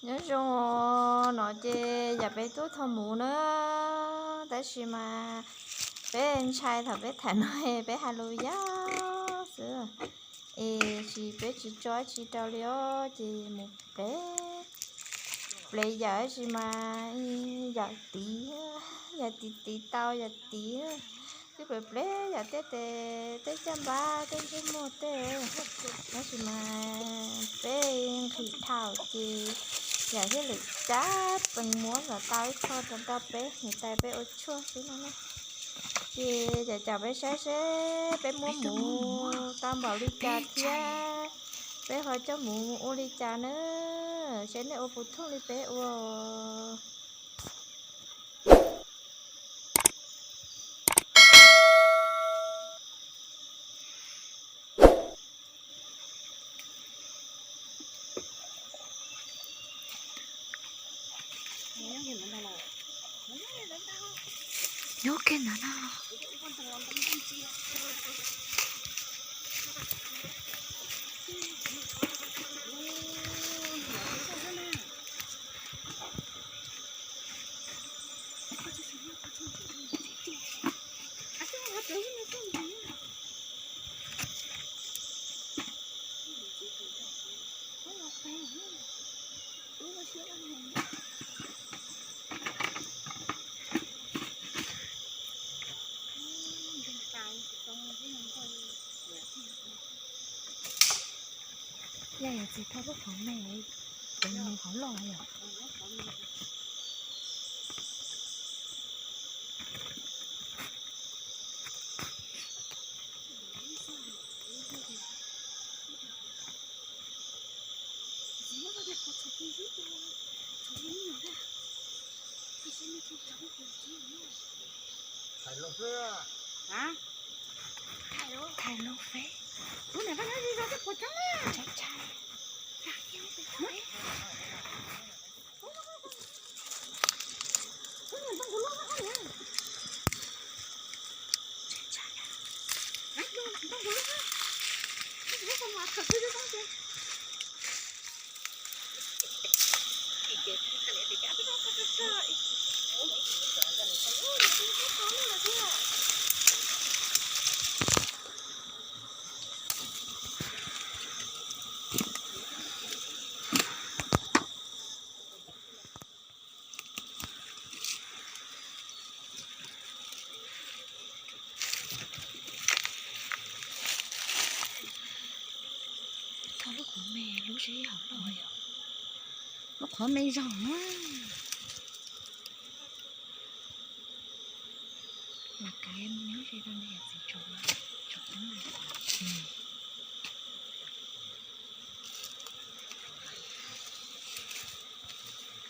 Nyob zoo no ces yam peb tuaj thauj muv na, tab sis mas peb ntshai thaum peb tham no peb hais lus yau xwb, es tsis peb tsis tso tsis rau li os, ces mus plev plev yam tsis mas yam tiv, yam tiv tiv tau yam tiv, twb plev plev yam tej tes tej caj npab tej ntsej muag tej, tab sis mas peb nqhis dhau ces yam thiaj lwm cab pees muab kom tau ib qho rau peb niam tais peb ua tshuaj xwb no na. Ces caum caum peb saib seb peb muab mus tau npaum li cas thiab peb ho coj mus ua li cas na, seb nej ua puas thooj li peb ua. Nyob kiag ntawd no. Yog yog tsis thauj lub qhov me, ces mus qhov loj yom. Thais loo feb. Thauj lub qhov me lub seb hauv loj yom. Lub qhov me zog na. Mas kav nyob ze rau ntawm txiv tsoom tsoom.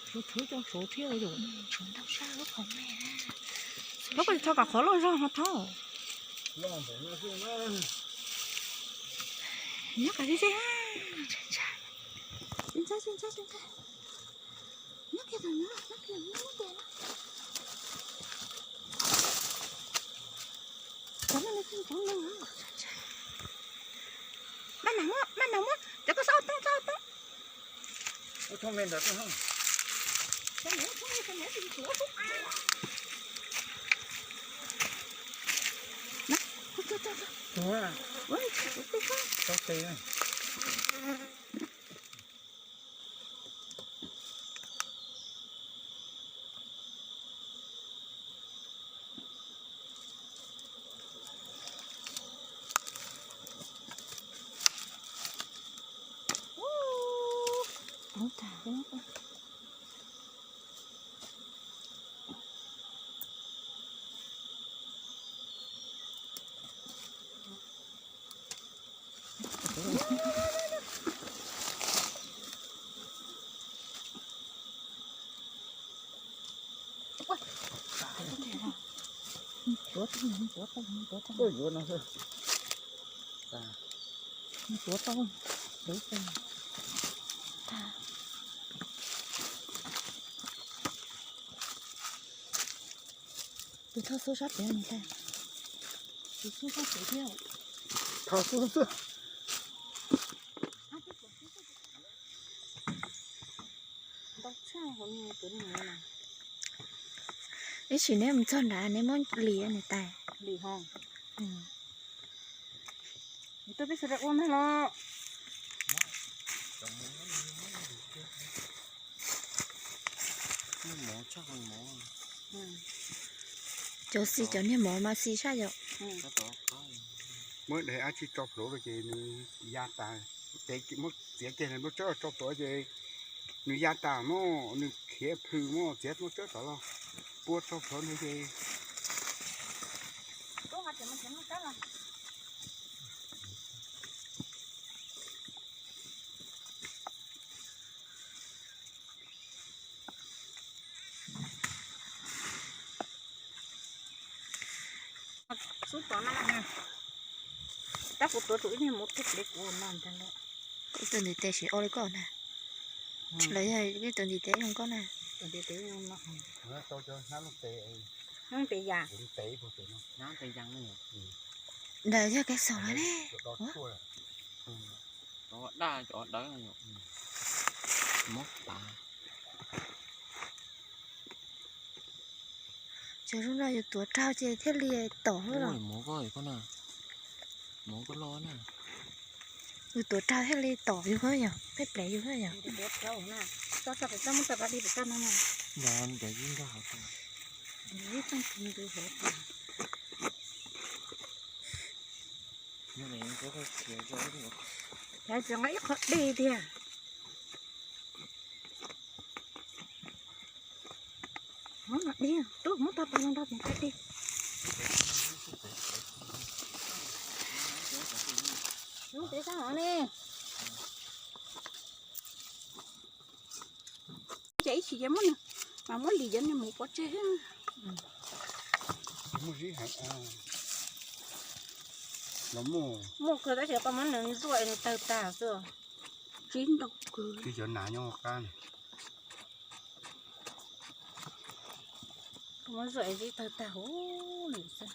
Tshuav tshuav cov tshuav thiab yom. Tshuav ntau sab lub qhov me. Thauj koj tsis tau kom qhov loj zog ho thauj. Nyob kom ze ze. Ntshai ntshai ntshai ntshai. Nyob kiag tus no, nyob kiag tus no, nyob kiag no. Cov no nws tsis ntsoov no. Maj mam muab, maj mam muab, cov koj xav ua toob, xav ua toob. Ua toob me ntawd toob. Tuav tau, tuav tau, tuav tau. Tuav no xwb. Tuav tau, tuav tau. Tus thauj xub sab pem ntag. Tus xub sab pem thiab. Thauj xub xwb. Ib sim neb mus txog nrad neb muab lim niam tais. Tus peb sawv daws ua ntag los. Cov xis cov niag mov mas xis sab yom. Muab daim ab tsi tso plhuav ces nws ya tas, muab txiav kiag muab tsawb tso plhuav ces nws ya tas no, nws khiav plhws no, txiav muab tsawb tod los pua tso plhuav ntawd ces xub tod no, tab kuv tuav tus ib niag mus tub plev kuv no ntag. Kuv tus ntiv tes tsis o li koj na. Los yog ib tus ntiv tes zoo koj na. Ntawd yog kev xaus lawm ne. Cov zoo no yus tuav raug ces thiaj li tom los. Yus tuav raug thiaj li tom yus yom, peb plev yus yom. Ib qho dej tiag. Muab no dib, muab tau pas no nrog mus tau dej. Lub pem sab hov ne. Ces ib chim ces muab nws, mas muab lim cov niag mus pov tseg. Muaj kawg tab sis koj muab nws ntxuaj es nws tawg tag xwb. Tsis ntau kawg. Tsis cov nas nyob qab. Muab ntxuaj es tawg tag huv xwb.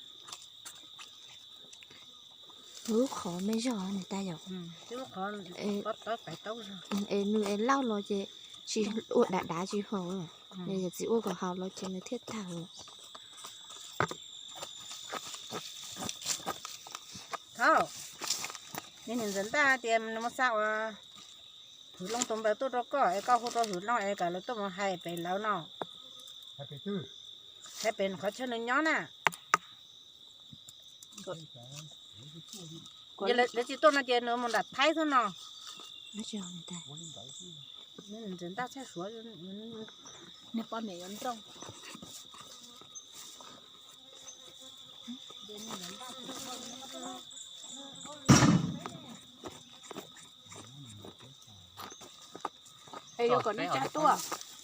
Lub qhov me zog niam tais yom. Es nws es lauj los ces tsis ua dav dav tsis haum, yog txiv ua kom haum los ces nws thiaj tawg. Thaum niag ntxawm ntaj tias nws mus xa ua Hwm Looj tus npawb tuaj rau koj es koj hu rau Hwm Looj es kom lawv tuaj mus hais pem lawv no. Hais pem qhov chaw nws nyob na. Lawv tsis tuaj no ces nws mus nram Thaib xwb no. Ntxawm ntaj txhaj suav niag poj niam yuav nrauj. Es yuav kom neeg tsa tuaj.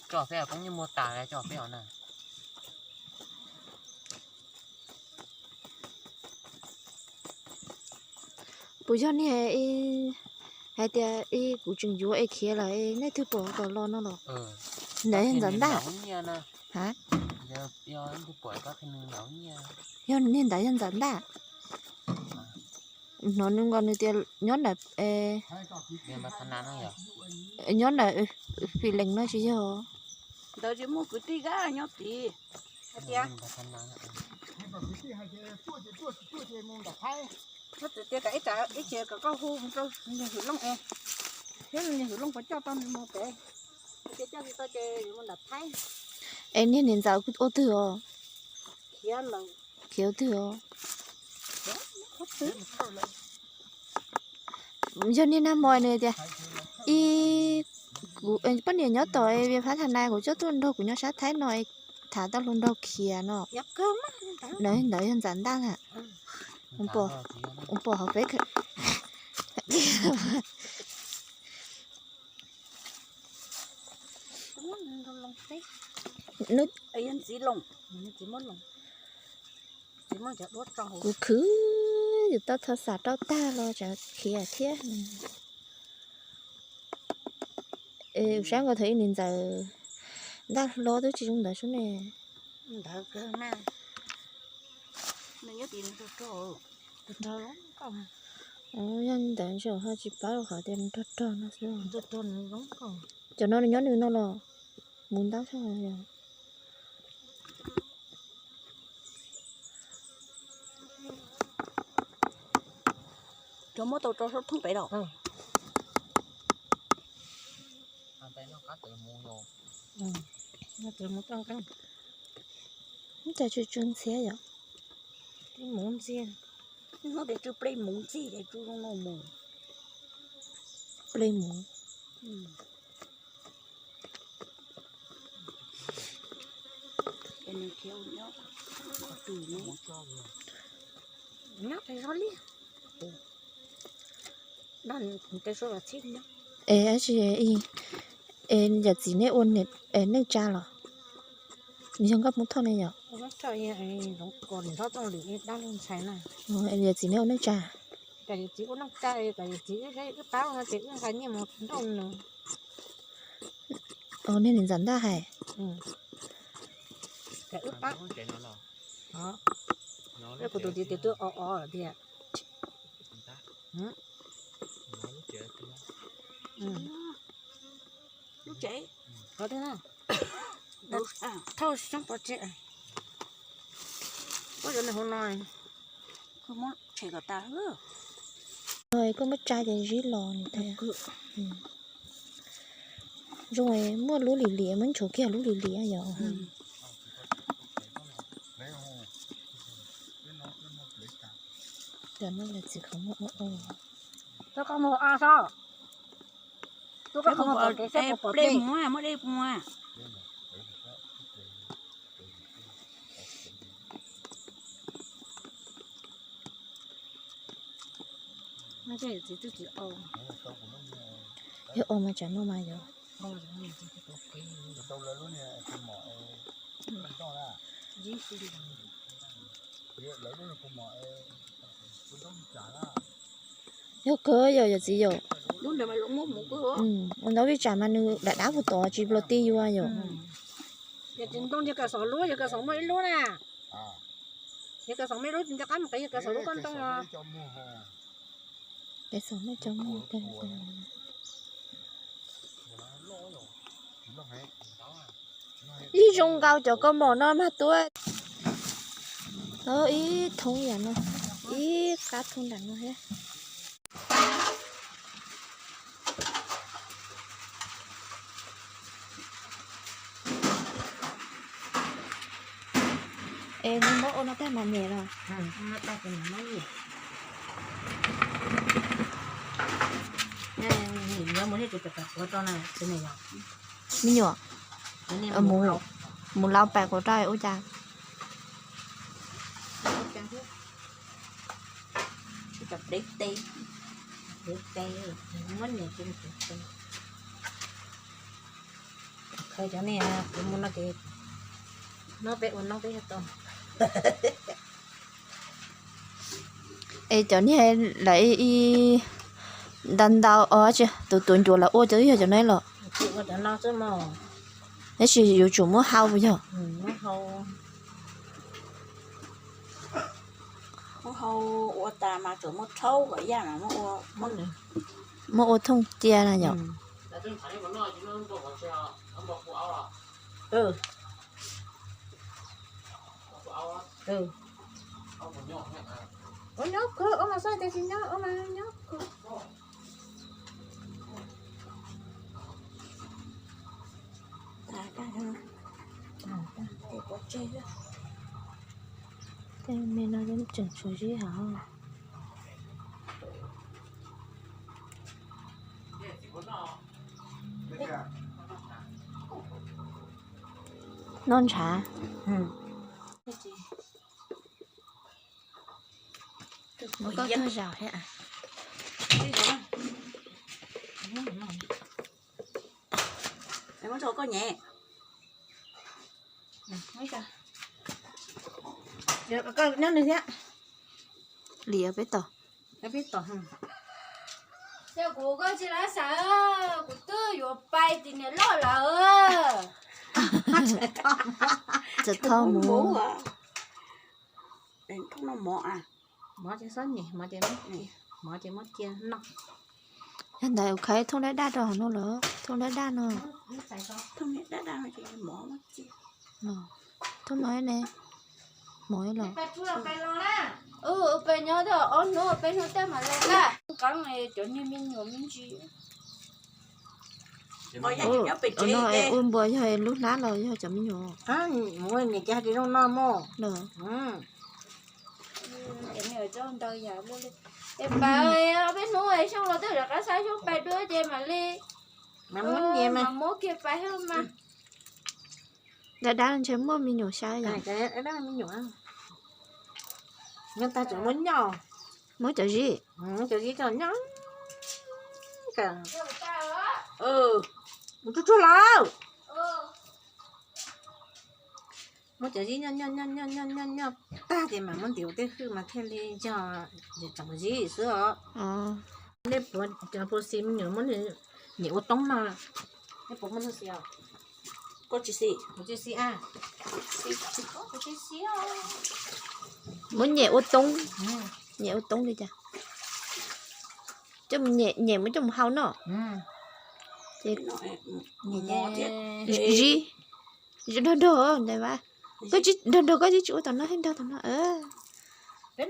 Tso peb os, poob nyiaj muag tas, tso peb os na. Puas yog niag hais tias kuv tseem yuav es khiav lawm es nej twg pom kom los no los? Ntawd yog ntxawm ntaj. Ha? Yog niag ntawd yog ntxawm ntaj. Hnov nws nkaus nws tias nyob ntawm, nyob ntawm Fis Lees no tsis yog. Ntawd tsis muaj kwv tij nyob tid. Hais tias tias kom ib tsam ib chim kom koj hu rau niag Hwm Looj es, thiab niag Hwm Looj puas coj tau nws mus pem. Hais tias coj tsis tau ces mus nram Thaib. Es niag niam ntxawm ua twg os? Khiav ua twg os? Yog niag nag hmo nws tias, ib, kuv poj niam nyob tom Vias Phab Thas Nas, kuv coj tuaj nrog kuv nyob sab Thaib no, tham tau hluas nraug khiav no. Ntawd yog ntxawm ntaj na. Pom hauv peb. Kuv khwv, yus tau thov xam rau tag los tseem khiav thiab. Es sab nkaus thaum ub niag ntxawm ntaj hlob twb tsis zoo ntawd sub ne. Yog ntawd ntshai ho tsis paub rau qhov tias nws rog rog no xwb. Cov no nws nyob nws no los? Mus ntab sab. Cov muab tau rau sab thoob pem los. Cas tsw tsw ntxhiab yom? Hnub tias tsw plej muv ntxij ces tsw zoo no mus. Plej muv. Nyob qis zog li. Es yam txiv nej ua nej tsa los? Nws yog nkauj Hmoob Thoj ne yom? Yam txiv nej ua nej tsa? Yam txiv ua nej tsa, yam txiv wb pab no ces wb nqa nyiaj mus nrauj nws. Niag ntxawm ntaj hais. Wb pab. Kuv tus txiv tias twb o o lawm tiag. Lub tsev. Thauj xyoob pov tseg. Koj yuav nws hauv no. Koj muab tshem kom tas. Koj muab tsa ces zib los nws thiab. Zoo muaj lub lim lim, muab nchuav kiag lub lim lim yom. Cov no yam txiv qhov muag ua ua. Koj muag a so. Koj muag pom kev saib puas pom dej. Muab dej pua. Yog o mas tsam no mas yog. Yog kawg yom, yog txiv yom. Ua ntau vij tsam mas nws dab dab puag tod tsis nplo ti yus yom. Yog tsis ntoo yog kas xom lub, yog kas xom muaj ib lub na. Yog kas xom muaj ib lub nco qab mus qev yog kas xom lub koj ntoo os. Kas xom muaj cov muaj kas xom. Ib zoo nkaus cov kaus mom no mas tuaj. Ib thoob yam no, ib qab thoob nram no thiab. Es nws muab ua no tag mas nyem los? Me nyuam, mus laus pais quav rau ua cas? Cov ne, kuv mus no ces no peb ua no peb yog tau. Es cov niag lawv ntau ntau os, tus tuav ncuav lawv ua cov twb yog cov no los? Tab sis yuav tsum muab hau yog? Muab ua thooj cia na yom? Tej me no tseem tshuav zib hov. Noj ntshav. Muab koj tog zaum thiab. Muab rau koj nyem. Nyob nws thiab. Lim peb tom. Yog kuv koj tsis lav xav, kuv twb yuav pais tim niam loj lawm. Txawm thauj mus. Mov ces xob nyem, mov ces muab cia noj. Ntawd khawb thooj daj daj rau hauv no lawm, thooj daj daj no. Thooj no ne, mov los. Peb nyob ob hnub peb hnub tej mam los na. Qeeb cov niag me nyuam me ntsis. Ua npua yog lub hlab los yog cov me nyuam? Mus niam ces hais tias zoo no mog. Es pab, peb hnub xyoo los twb rov qab xa xyoo pais dua ces mam li mam muab kiag pais mas. Dab dab ntshe muaj me nyuam saib yom. Me nyuam nyob tag tseem muab nyob. Muab cov zib, cov zib coj nyob. Mus tsuag tsuag lawm. Muab cov zib nyob nyob nyob nyob nyob nyob tag ces mam muab ntim ua tej hwj mas thiaj li yog tsoom zib xwb os. Nej puas, cov puas xis me nyuam muab nyem ua toob no? Nej puas muab xis os? Koj tsis xis, kuv tsis xis a. Muab nyem ua toob, nyem ua toob li cas? Coj mus nyem, nyem muab coj mus hau no. Ces zib, zib nrog nrog ntawd vas. Koj tsis nrog nrog, koj tsis ua tom no, nrog tom no. Tes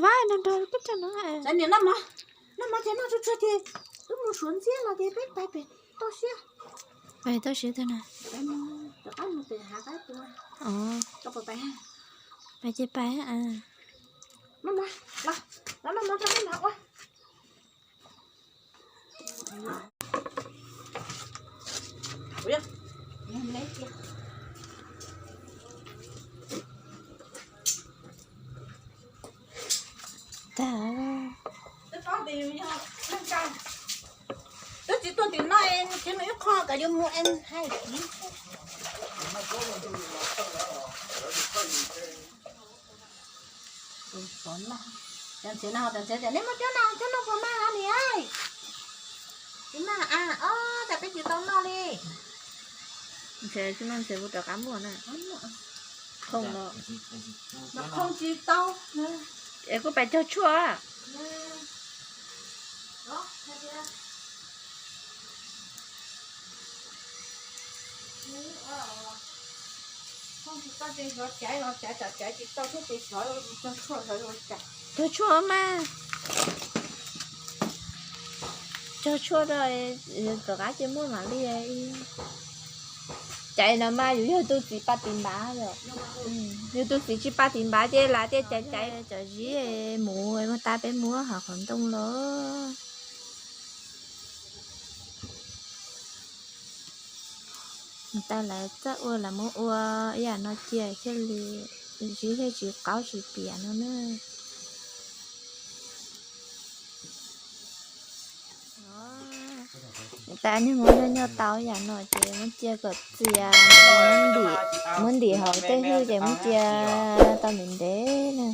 vas nrog nrog koj coj no. Noj mov ces noj tsuag tsuag ces wb mus suav ntxiab no ces peb pais pem toj siab. Pais toj siab tag na. Pais ces pais. Twb tsis tuaj tim no es nws khiav nws ib qho kom yuav mus es hais. Cov ntxhiav no, cov ntxhiav tias neb muab cov no, cov no puas mag niam? Tsis mag a, ob tas peb tsis tau noj li. Ntxhiav tsis mag ntxhiav kuv rov qab muag na. Khoom no, khoom tsis tau. Es kuj pais cog tshuaj. Cog tshuaj mas, cog tshuaj rau, rov qab ces muaj mam li. Caiv no mas yus yog tus txiv paj tiv npav yom. Yus tus txiv tsis paj tiv npav ces lam tias caiv caiv. Cov zib mus muab tab peb muab hauv qhov ntoo los. Mus tas lawv txawj ua lawv muab ua ib yam no cia thiaj li zib thiaj tsis qaub tsis piam no na. Tas niag muab nyob nyob tau yam no ces muab cia kom txias, muab ntim hauv tej hwj ces muab cia tau ntev ntev na.